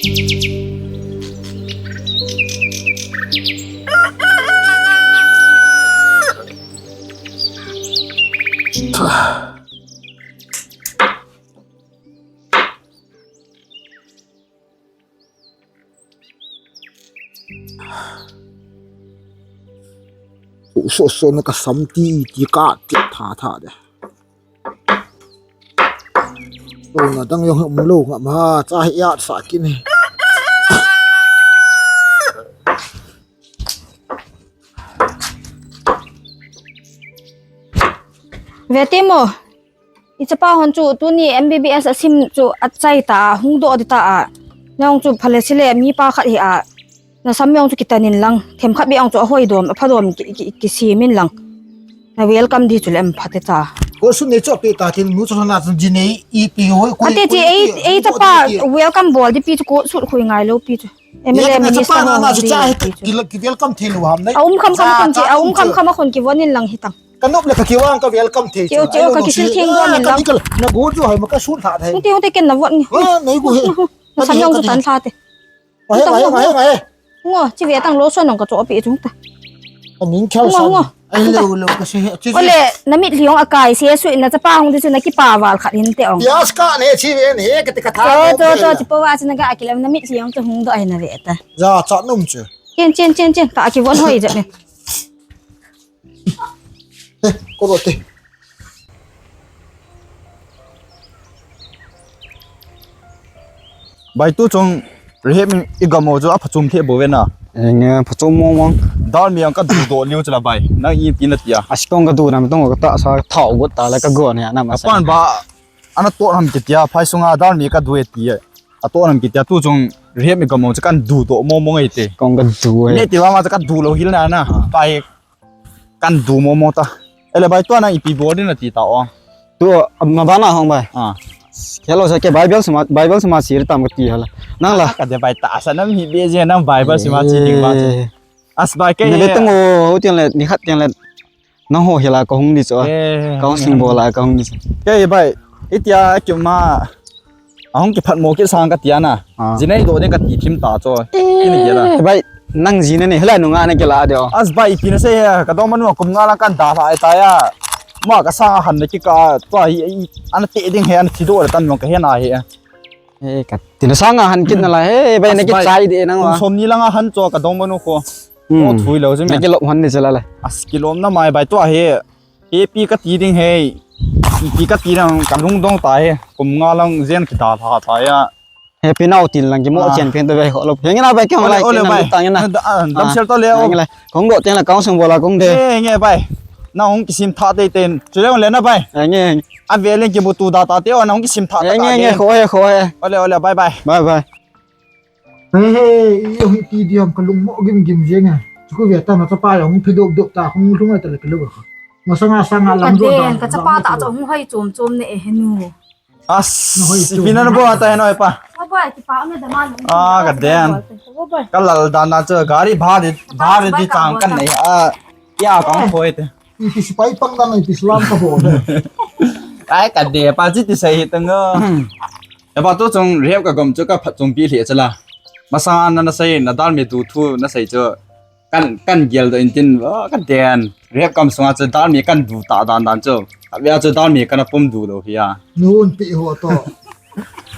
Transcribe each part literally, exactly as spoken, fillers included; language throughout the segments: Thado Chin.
Soh soh na ka sam ti ti ka ti tha tha de. Lo na dang jong um lo nga ma cha hi ya sa ki ni. Ve ti mo. I chapa hon chu tuni M B B S a sim chu a chai ta a, hung doh di ta a. Nang chu phale sile mi pa khat hi a. Na sam jong chu kitan in lang. Themkhat beh jong chu a hoi dom, a pha dom ki, ki, ki sim in lang. Na welcome di chu le em pha te ta. Ko sun ne chu a pe ta tin nu chu na chu ji nei i pi hoi ko. Ate chi ei, ei chapa welcome bol di pi chu ko sut khui ngai lo pi chu. M L A minister na chu cha hi ki, ki welcome thei lo ham nei. A um kham kham a khun ki, a um kham kham a khun ki von in lang hi tang. Ka nop le ka kiwang ka welcome thei chu. Cheu, cheu, ka kisil theng go min lang. Na go chu hai ma ka sun tha thei. Hung te, hung te ken na vot nge. Ha, nei go he. Na sam jong chu tan tha te. Hai, hai, hai, hai. Ngo, chi ve tang lo son nong ka cho pi chung ta. Ka min khel san. Ngo, ngo. Ai lo lo ka se. Ole, na mit liong a kai se sui na chapa hung di chu na kipa val khat hin te ong. Pias ka ne chi ve ne ka te ka tha. Cho, cho, cho, chi po wa chu na ga akilam na mit liong chu hung do ai na ve ta. Ja cha num chu. Chen, chen, chen, chen. Ta ki von hoi je ne. Eh, ko ro te. Bai tu chung rehab i gam u chu a phachom thei bou ve na. Enge, phachom mong mong. Dalmi ang ka du doh liu chu la bai. Nang i ti na tia. A sikong ka du na tong ka ta sa thau got ta la ka go ne na ma sa. Apan ba ana to ham ti tia phai sunga dalmi ka du e ti. A to ham ti tia tu chung rehab i gam u chu kan du doh mong mong e te. Kong ka du e. Ne ti ba ma chu ka du lo hil na na. Pai Kan du momo ta. Ele bai tua nang ipi bol ding nati ta o. Tu ma bana hong bai. Ah. Khelo sa ke Bible sima, Bible sima sir tam ka ti hala. Nang la. Ka de bai ta sa nam hi be je nang Bible sima chi ding ba. Eh. As bai ke. Ne be tang o, tiang le, ni khat tiang le. Nang ho hila ka hung di cho. Eh. Ka hung sing bola ka hung di cho. Ke bai. Itia ki ma. Ahung kiphat mo kit sang ka tia na. Ah. Jinei do ding ka ti thim ta cho. Eh, kini gela. Bai, nang jina ne, hela nunga na gela de o. As bai, ipi na sei he, ka dong manu kum nga lang kan da la ta ya. Ma ka sang han na ki ka, tua hi, i, ana te ding he, ana thi do le tan mong ka he na he. Eh, ka tina sang han kit na la he, bai na ki chai de nang wa. Som ni lang han cho ka dong manu ko. Hmm. Mo thui lo je me. Na ki lop han de chala la. As kilom na mai bai tua he. Happy ka ti ding he. Happy ka ti ding ka lungdong ta he. Kum nga lang jen kidalha ta ya. Happy nau tin lang ki mo chen pen to bai ho lo. Heng na bai ki hong lai ole bai. Tang na. Dam sel to le o. Heng lai. Kong do ten la kong sung bola kong de. Nge nge bai. Na hong kisim tha te ten. Chule le na bai. Nge. A ve le ki bu tu da ta te o na hong kisim tha ta. Nge nge kho he kho he. Ole ole bye bye. Bye bye. He he, i hung ti diam ka lung mo gim gim jeng a. Chu ku ve ta ma chapa jong phi dop dop ta hung lung ai ta le phi lo ka. Ma sanga sanga lam do da. Ka chapa ta chu hung hoi chom chom ne e he nu. As, pina na bo ta he no e pa. Ba ba ki pa na da ma. Ah, ka den. Ka lal da na chu gari bhari bhari di chang kan nei. Ah, ya kong khoi te. Ipi sipai pang dan ipi slam ka bo. Ai ka de pa chi ti sai hi tang o. Eba tu chung rehab ka gom chu ka phat chung pi lheh chala. Masanga na na sei na dalmi du thu na sei chu kan kan gel do in tin, oh, ka den. Rehab kam sunga chu dalmi kan du ta dan dan chu. Ka bia chu dalmi kan pum du lo hi a. Nun pi ho to.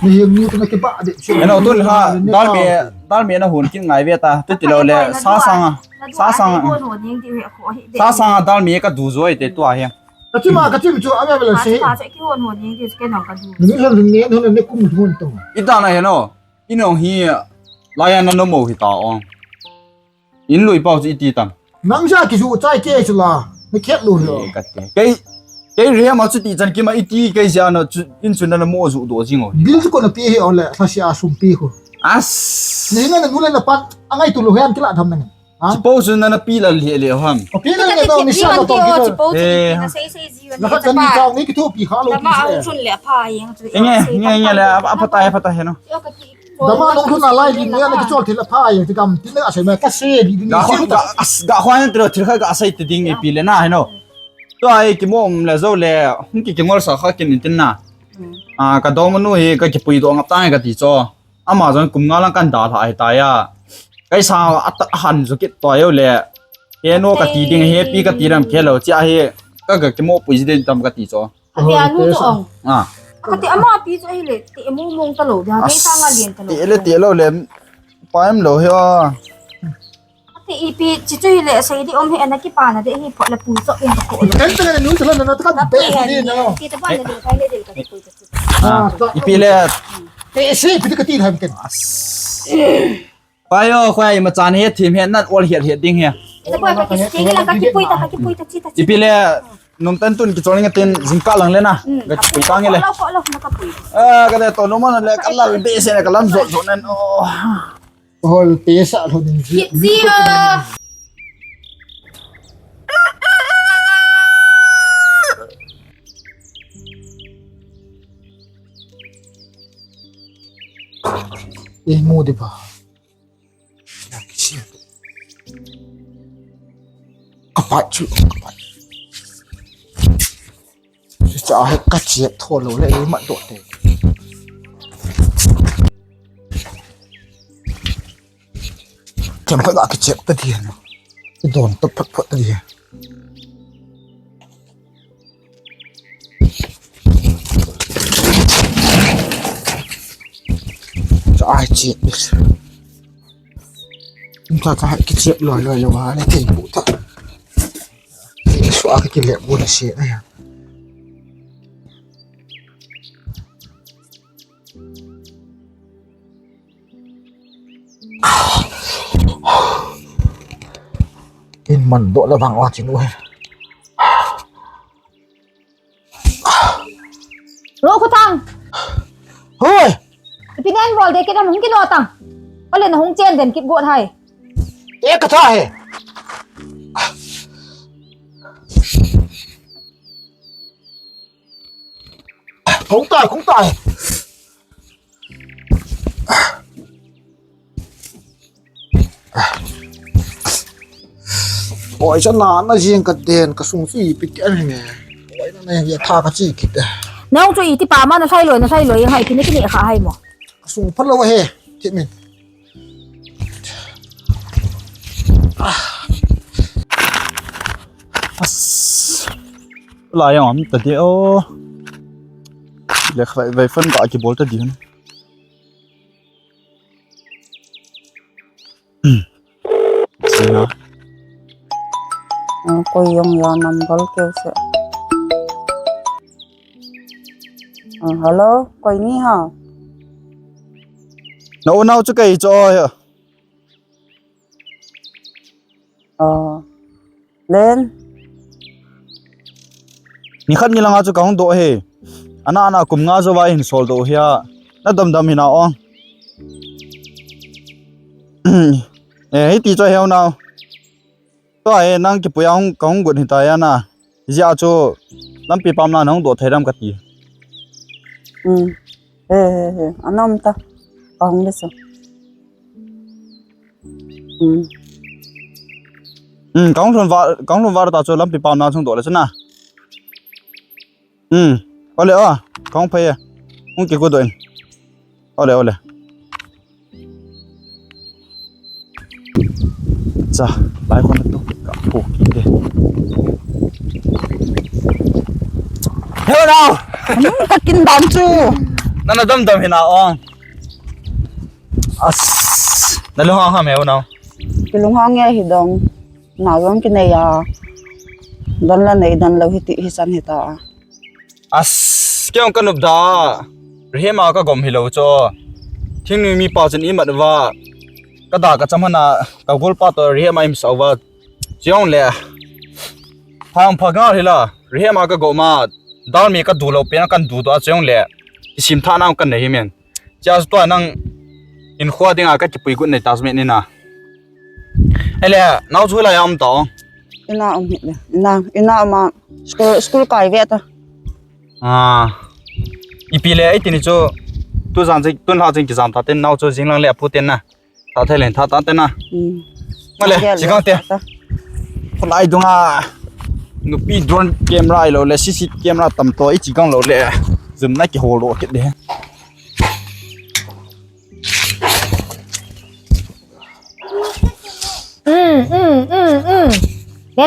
Ni hi mu tu na ki ba de chu. Eno tun ha dalmi dalmi na hun kin ngai ve ta. Tu ti lo le sa sanga. Sa sanga. Sa sanga dalmi ka du zoi te tua hi. Ka chim a, ka chim chu a ve ve le se. Pa chu ki hon hon ding ti ke nong ka du. Ni hon ne hon ne kum hon tong. I ta na he no. I nong hi la ya na no mo hi ta o. In lui pau chu i ti tang. Nang ja ki ju chai ke chu la. Ni khet lu lo. Ka te. Kei kei ria ma chu ti chan ki ma i ti kei ja na chu in chu na na mo ju do jing o. Bil chu ko na pi he o le sa sia sum pi ko. As. Ni na na nu le na pan angai tu lo hian ki la dham na. Ha? Chipo chu na na pi la le le ham. Pi la le to mi sa to ki. Chipo chu na sei sei ji. La khat ni ka ni ki thu pi kha lo pi. Dama chun le pha yang chu. Nge nge nge le a pha ta he pha ta he no. Dama nong thun na lai ni na ki chol thil a pha yang ti kam ti na a sei ma ka se di ni. Ga khwa ga as ga khwa ni tro thil kha ga sai ti ding ni pi le na he no. To ai ki mo um le zo le hung ki ki ngol sa kha kin tin na. A ka dong manu hi ka ki pui do ngap ta ka ti cho. Ama jong kum nga lang kan dalha ahi tai a. Kaisa a ta-, ahan jo kit to ahi le. He no kati ding, he pi kati dam khe lo, chia he. Ka, ka kimohpui ji ding tam kati cho. Ati anu cho ong. Ah. Kati ama pi cho hi le, ti mu mong ta lo, dia ke sa nga lien ta lo. Ti le ti lo le, pa em lo he a. Ati ipi chi chu hi le, sei di om he, ana kipa na de hi, phot le pu cho in ko. Kan ta na nu ta na ta ka be ni na. Ti ta pa na de, ka le de, ka ki pu ta. Ah, ipi le. Te se pi ka ti ham ken. Payo, khoi, ima chan he, thim he, nan ol hiat hiat ding he. Ita koi, ka kis, kis, la, ka kipui ta, ka kipui ta, chi ta, chi ta. Ipi le, nom tan tun kichol nge tin, jingkah lang le na. Hmm, ka kipui ta nge le. Lo, lo, lo, lo, ka pui. Ah, ka le to, nom le, ka lal be se na, ka lam jo, jo nan, oh. Hol pe sa lo din ji. Ki ji a. Eh, mu di ba. Ka pai chu, ka pai. Cha he ka chep tho lo le, ei mat doh te. Kem ka ga ka chep ta di na. Don to phat phat ta di. Cha ai chep. Cha cha ki chep loi loi loi wa le thei bu ta. Sua ka kilep bu na se na ya. In man doh la bang wa chin u he. Ro Khuthang. Hoi. Ipi nen bol de kit a hung kilo tang. Ole na hung chen den kit got hai. E ka tha he. Khong tai, khong tai. Oi, cha na, na jing ka den, ka sung si pi ti an nge. Oi, na, na, ya tha ka chi kit. Nau chu iti pa ma na sai loi, na sai loi, hai, pi ni ki ni kha hai mo. Ka sung pha lo he, ti min. Ah. As. La yang am ta de o. Le khai vai fan ka ki bol ta di. Hmm. Sina. Ah, koi jong ya number keu se. Ah, hello, koi ni ha? Na u nau chu kei cho ya. Ah, Len. Ni khat ni langa chu ka hung doh hi. Ana ana kum nga jo va hin sol doh hi a. Na dam dam hi na ong. Eh, hiti cho heu nau. Tua he nang kipui a hung, ka hung gun hita ya na. Hijeh a chu lampi pam na hung doh thei dam kati. Hmm. He, he, he. Ana um ta. Ka hung le so. Hmm. Hmm, ka hung lhun va, ka hung lhun va ta chu lampi pam na hung doh le chu na. Hmm. Ole o, ka hung phei e. Hung kigo doh in. Ole, ole. Cha, lai khon tu ka pu ki de. Hello now. Hmm, ka kin dam chu. Nana dam dam hi na ong. As. Na lunghang ham he u nau. Ki lunghang nge hi dong. Na jong ki nei a. Don la nei don lo hi ti hi san hi ta. As, kei jong ka nop da. Rihem a ka gom hi lo cho. Thingnoi mi pa chun i mat va. Ka da ka cham hana ka gol pa to rihem a im sau va. Chong le. Phang pha ngal hi la. Rihem a ka gom a. Dal mi ka du lo pe na kan du do a chong le. Isim tha na kan nei hi men. Chia tua nang in khua dinga ka kipui gun nei ta smet ni na. Ele, nau chu la yam ta ong. Ina um hi le. Ina, ina um a school, school kai ve ta. Ah. Ipi le, ei tini chu tu jan jing, tun la jing ki jam ta ten nau chu jing lang le apu ten na. Ta thei len tha ta ten na. Hmm. Ma le, ya, chi kang te. Ta. Khulai dunga. Nupi drone camera i lo le, C C camera tam to i chi kang lo le. Zoom na ki hol lo kit de.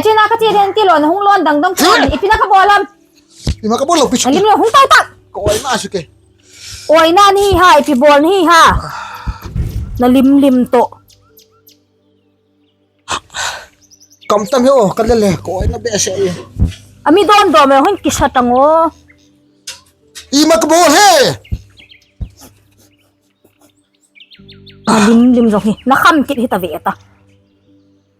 China ka che den ti lou, na hung lon dang dang kon. Ipi na ka bol am? Ima ka bol lou pi chu. Alim lou hung tau tak. Ka oi na su ke. Oi na ni ha, ipi bol ni ha. Na lim lim to. Kam tam he o, ka le le, ka oi na be se e. Ami don do me hon kisa tang o. Ima ka bol he. Na lim lim jong hi, na kham kit hi ta ve ta.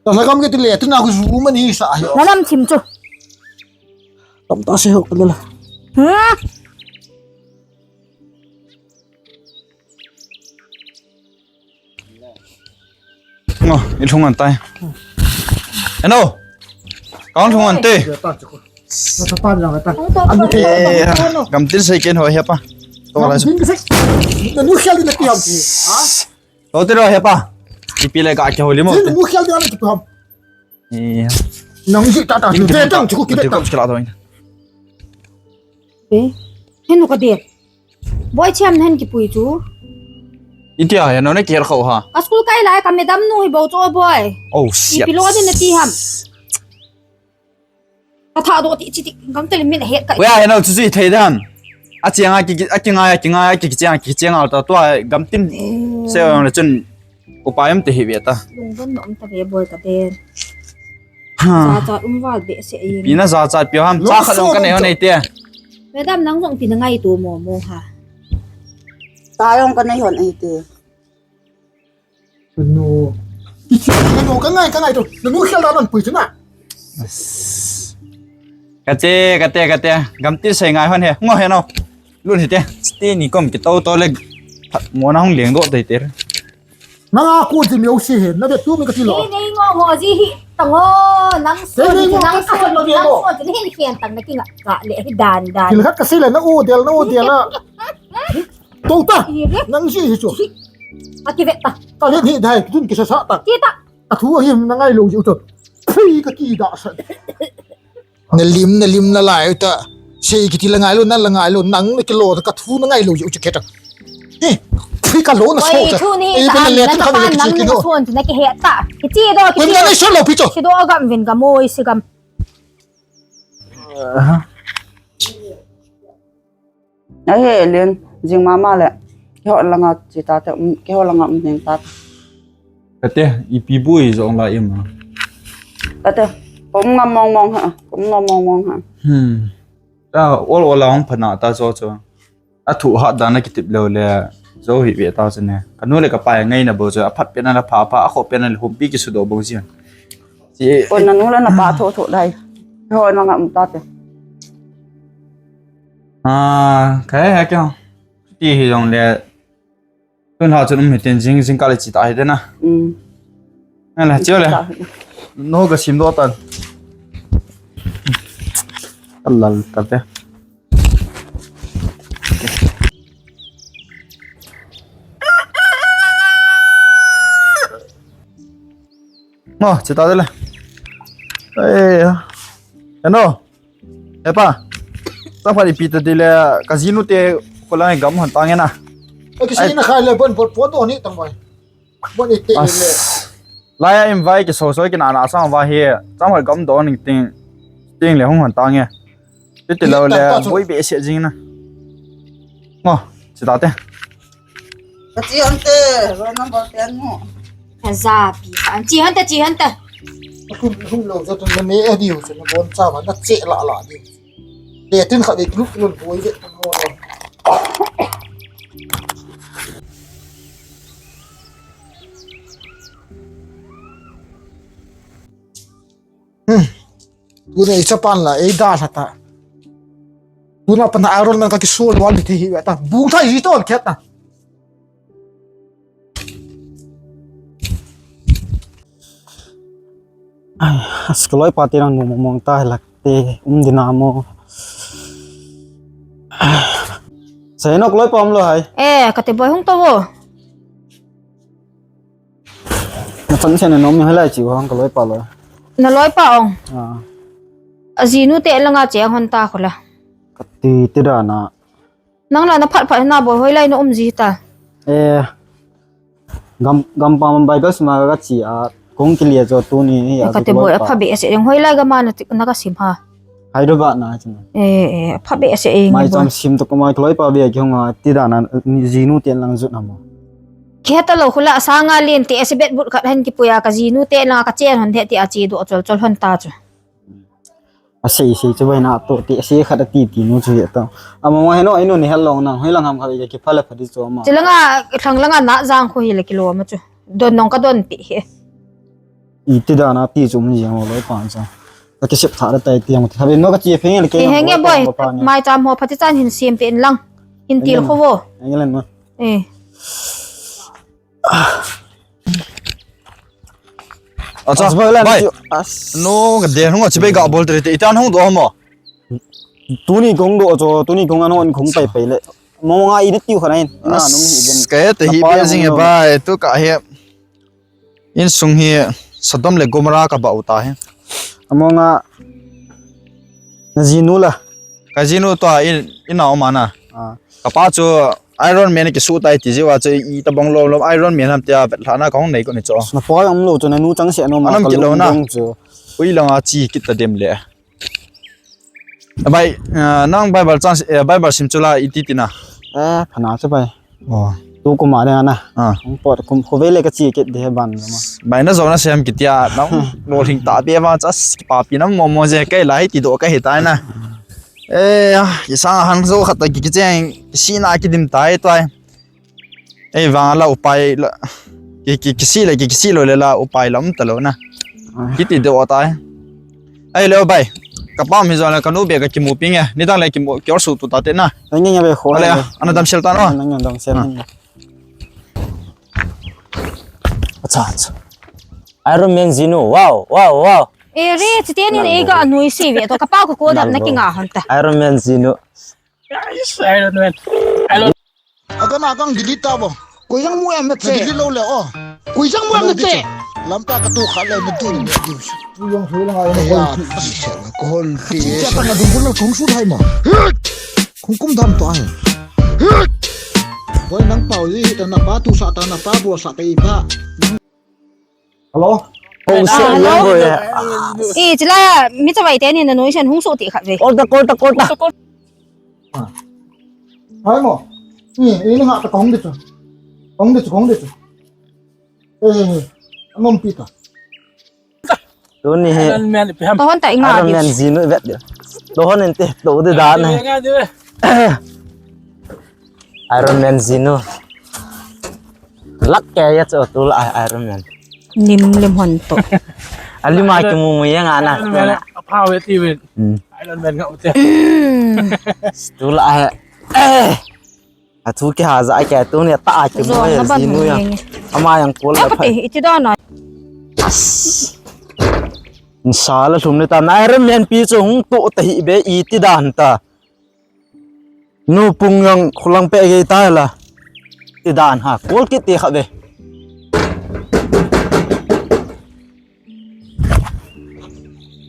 Ta na kham kit le, tu na ku zu man hi sa hi. Na nam thim chu. Tam ta se ho ka le la. Hmm? Ngo, i lhung an tai. Eno. Kang lhung an te. Gamtin sei ken ho he pa. To la. Gamtin sei. Na nu khel din na ti ham ti. Ha? To te ro he pa. Ipi le ka ke ho limo. Na nu khel din na ti ham. Eh. Nang ji ta ta. Te tang chu ki ta. Chu la to. Eh. Henu ka de. Boy, cham nan kipui chu. Itia ya no ne ker khau ha. Ka school kai lai ka madam nu hi bo chu boy. Oh shit. Ipi lo din na ti ham. Ka tha do ti chi ti gam te min het ka. Boy, ya no chu chu thei dan. A chiang a ki a ki ngai a ki ngai a ki chiang ki chiang al ta tua gam tin. Se le chun Upa em te hi ve ta. Lungdon nom ta ve boy ka den. Ha. Jachat um val behseh e. Pi na jachat pi ham. Cha khat jong ka nei hon ei te. Madam nang jong pi na ngaito mo mo ha. Ta jong ka nei hon ei te. No. Kichi no ka ngai ka ngai to. Na nu khel da non pui chu na. Ka che, ka te, ka te. Gamtin sei ngai hon he. Ngo he no. Lun hi te. Ste ni kom ki to to le. Mo na hung leng do te te. Nanga ku ji miu si he, na ve tu mi ka ti lo. Nei, nei ngo ngo ji hi, ta ngo, nang so, nei, nei ngo, nang so, nang so, ni hin khian tang na ki nga, ka le hi dan, dan. Thil khat ka sei le na u del, na u del a. To ta, nang ji hi chu. A ki ve ta. Ka le hi dai, tun ki sa sa ta. Ki ta. A thu hi na ngai lo ji u chu. Phi ka ki da sa. Na lim, na lim na lai u ta. Sei kiti la ngai lou, na la ngai lou, nang na kilo ta ka thu na ngai lou u chu keta. Eh, phi ka lo na so ta. Ei, thu ni ta, na le ta ka pan nang na so na ki he ta. Kiti do, kiti. Ko na so lo pi cho. Si do gam vin ka moi si gam. Ahe, Len, jing mama le, keiho langa che ta te, um, keiho langa um heng ta te. Ka te, ipi bu i jong la ima. Ka te, ka um ngam mong mong ha, ka um ngam mong mong ha. Hmm. Ta, ol ol a hung phana ta cho cho. A thu hat dan a kitip lou le, jo hi ve ta cho ne. Ka nu le ka pa ngai na bo cho, a phat pen a la pha pha, a kho pen a le humpi ki su do bo ji. Ko na nu le na pa tho tho dai. Keiho langa um ta te. Ah, ka he kya? Ti hi jong le. Tun ha chun um hi tin jing, jing ka le chi ta hi te na. Mm. Ala, chi le. No ka sim do tan. Alal ta te. Ngo, chi ta te le. Ei, eno. He pa. Chaphat ipi ta ti le, ka jinu te ko la gam hon ta nge na. Ka si na khai le bon bon bon to ni tang bai. Bon i te le. Laya in vai ki so so ki na na sang va hi. Chaphat gam do ning ting. Ting le hung hon ta nge. Ti ti lo le, boi be se jing na. Ngo, chi ta te. Ka chi hon te, roll number ten mo. Ka ja pi ka. Chi hon te, chi hon te. Hum, hum lo ja tu na me a diu, na bon cha ma, na che la la diu. Le tin kha de group nun boi de. Hmm. Tuna i chapan la, ei da lha ta. Tuna pan Iron Man ka ki sol wal ni thei hi ta. Bung thai hi ton khet na. Ai, as ka loipa te nang nu mong mong ta lak te, um dina mo. Sai nok loipa um lo hai. Eh, ka te boy hung to wo. Na chan chen na nom ni halai chi hang ka loipa lo. Na loipa ong. Ah. A jinu te langa che hon ta khola. Ka ti ti da na. Nang la na phat phat na bol hoi lai na um ji ta. Eh. Gam, gampam Bible sima ka chi a. Kong kilia cho tuni ni ya. Kati boi, apha behseh eng, hoilai gam a na ti, na ka sim ham? Hyderabad na chun. Eh, eh, apha behseh eng. Mai boi. Cham sim to ko mai kloi pa be ki hung a ti dan a ni jinu te lang jut na mo. Khe ta lo khula sanga lin te se bet but khat hen kipuia ka jinu te lang ka chen hon the ti a chi do chol chol hon ta chu. Asei sei chu bai na to ti asei khat ati ti nu chu ya to. Ama ma heno inu ni hel long nang hoi lang ham kha ya ki phala phadi chu ama. Chi langa thang langa na jang kho hi le kilo ma chu. Don nong ka don ti he. I ti da na ti chu mun jeng lo pa cha. Ka ki sep tha da tai ti ang ti. Habe no ka chi pheng le ke. Henge boi. Mai cham ho phati chan hin sim pe in lang. Hin til kho vo. Henge len no. Eh. Acha, bai. No, ka den hung a chibai ga bol tere te. Itan hung do mo. Tuni kong do cho, tuni kong ano in kong pai pai le. Mo nga i ni tiu khana in. Na nung hi den. Ka he te hi be jing e bai, tu ka he. Insung hi Sodom le Gomorrah ka ba u ta he. Amo nga na jinu la. Ka jinu to in, in a o ma na. Ah. Ka pa chu Iron Man ki su tai ti jiu a chu i ta bang lom lom Iron Man ham tia vet lhana ka hong nei ko ni chu. Na poi om lo chu na nu chang se no ma. Anam ka ki lo na. Lung dong chu. Ui langa chi kit ta dem le. Bai, ah, nang Bible chang, eh, Bible sim chu la i ti ti na. Eh, phana chu bai. Oh. Tu kum a de na. Ah. Hong pot kum kho ve le ka chi kit de ban ma. Bai na jo na sem ki tia nang lo hing ta be ma chas ki pa pi nam mo mo je kai lai ti do ka he tai na. Eh, ah, ki sang hang zo khat ta ki, ki cheng, ki si na ki dim tai tai. Ei, vang la upai la, ki, ki, ki si le, ki, ki si lo le la upai lam ta lo na. Ah. Ki ti do tai. Ei, le bai. Ka pa mi zo le ka nu be ka ki mu ping e. Ni dang le ki mu, ki or su tu ta te na. Nang nge be kho. Ale, ana dam sel ta no. Nang nge dam sel. Ah. Acha, acha. Iron Man jinu. Wow, wow, wow. Eh, re, chite ni e ka anui si ve to ka pa ko ko dam na ki nga hon ta. Iron Man jinu. Yes, Iron Man. Iron Aga na kang delete ta bo. Koi jang mu em na che. Delete lo le o. Koi jang mu em na che. Lamta ka tu khat le na din. Tu jang thui la ngai. Ya, ko hol ti. Che ta na dum bul kong su thai ma. Kong kum dam to ai. Boy nang pau ji ta na pa tu sa ta na pa bo sa ta i pa. Hello? Hung se yang ko ya. Eh, chila, mi chavai te ni na noi sen hung su ti khat ve. Kol ta, kol ta, kol ta. Hai mo. Ni, ni nga ta kong de chu. Kong de chu, kong de chu. Eh, eh, eh. Anom pi ta. Tuni he. Iron Man pi ham. To hon ta inga. Iron Man jinu vet de. To hon inte, to de da na. Iron Man jinu. Lak ke ya cho tu la Iron Man. Nim lim hon to. Ali ma ki mu mu yang ana. Iron Man, a power ti win. Hmm. Iron Man nga u te. Tu la ai. Eh. A thu ki ha za ke tu ne ta ki mu ya jinu ya. Ama yang kol la phai. Iti da na. Inshallah lhum le ta na Iron Man pi chu hung to ta hi be iti dan ta. Nu pung yang khulang pe gei ta la. Ti dan ha, kol kit ti kha ve.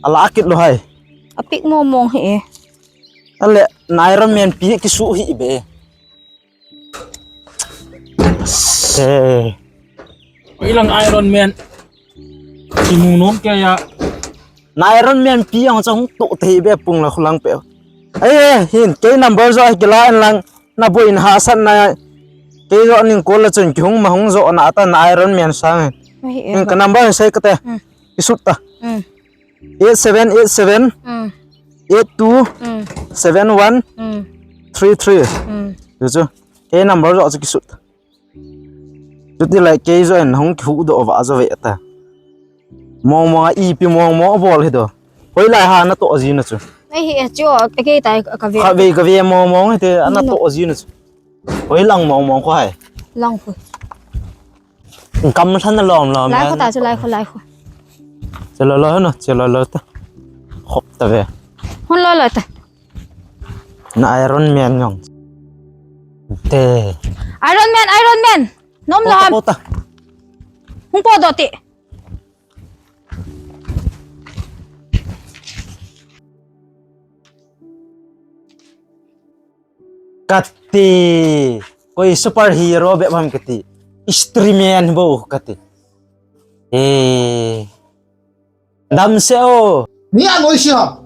Ala kit lo hai. A pik mo mong he. Ale, na Iron Man pi ki su hi be. Se. Ilang Iron Man. Ki mu nom ke ya. Na Iron Man pi ang chang to te be pung la khulang pe. Ai, hin, ke number jo ai kila en lang, na boina hahsatna. Ke jo ning kol la chun ki hung ma hung jo na ta na Iron Man sang. Hin ka number sei ka te. Hmm. Ki sut ta. Hmm. Eight seven eight seven, hmm, eight two, hmm, seven one, hmm, three three. Hmm. Chu chu. Ke number jo chu ki sut ta. Chuti lai kei jo en hung kihu do va jo ve ta. Mong mong a ipi mong mong bol hi do. Hoilai ha na to ji na chu. Nei hi e chu, ke tai ka ve. Ka ve ka ve mong mong hi te ana to ji na chu. Hoilang mong mong ko hai. Lang ko. Kam than na lom lom. Lai ko ta chu lai ko lai ko. Che lo lo no, che lo lo ta. Khop ta ve. Hon lo lo ta. Na Iron Man jong. Te. Iron Man, Iron Man. Nom lam. Pota, pota. Hung po do ti. Kati. Koi superhero be bam kati. History man bo kati. Hmm. Dam se o. Ni a noise ha.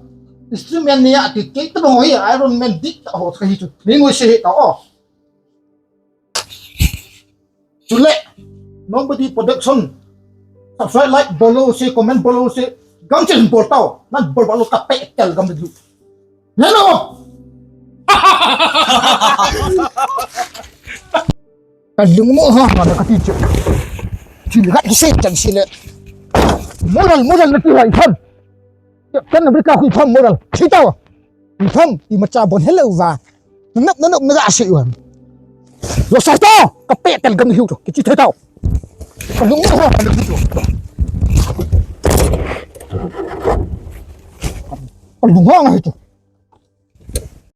Instrument ni a ti ke ta bang hi Iron Man dik ta ho ka hi chu. Ni noise hi ta o. Chule, Nobody Production. Subscribe, like, bolo se, comment bolo se. Gam chen bol tao. Nan bol bol ka pe tel gam du. Hello. Ka lungmo ha, ha, ka ti chu. Chu gat ki se chan si le. Moral, moral na ti ha i tham. Kan na bri ka khu i tham moral. Thi tao. I tham, imacha bon hello va. Nap, nap, nap, na ga se u ham. Lo sai to, ka pe tel gam hiu to, ki chi thei tao. Ka lungmo ha, ka lungmo. Ka lungmo ha, ha, ha.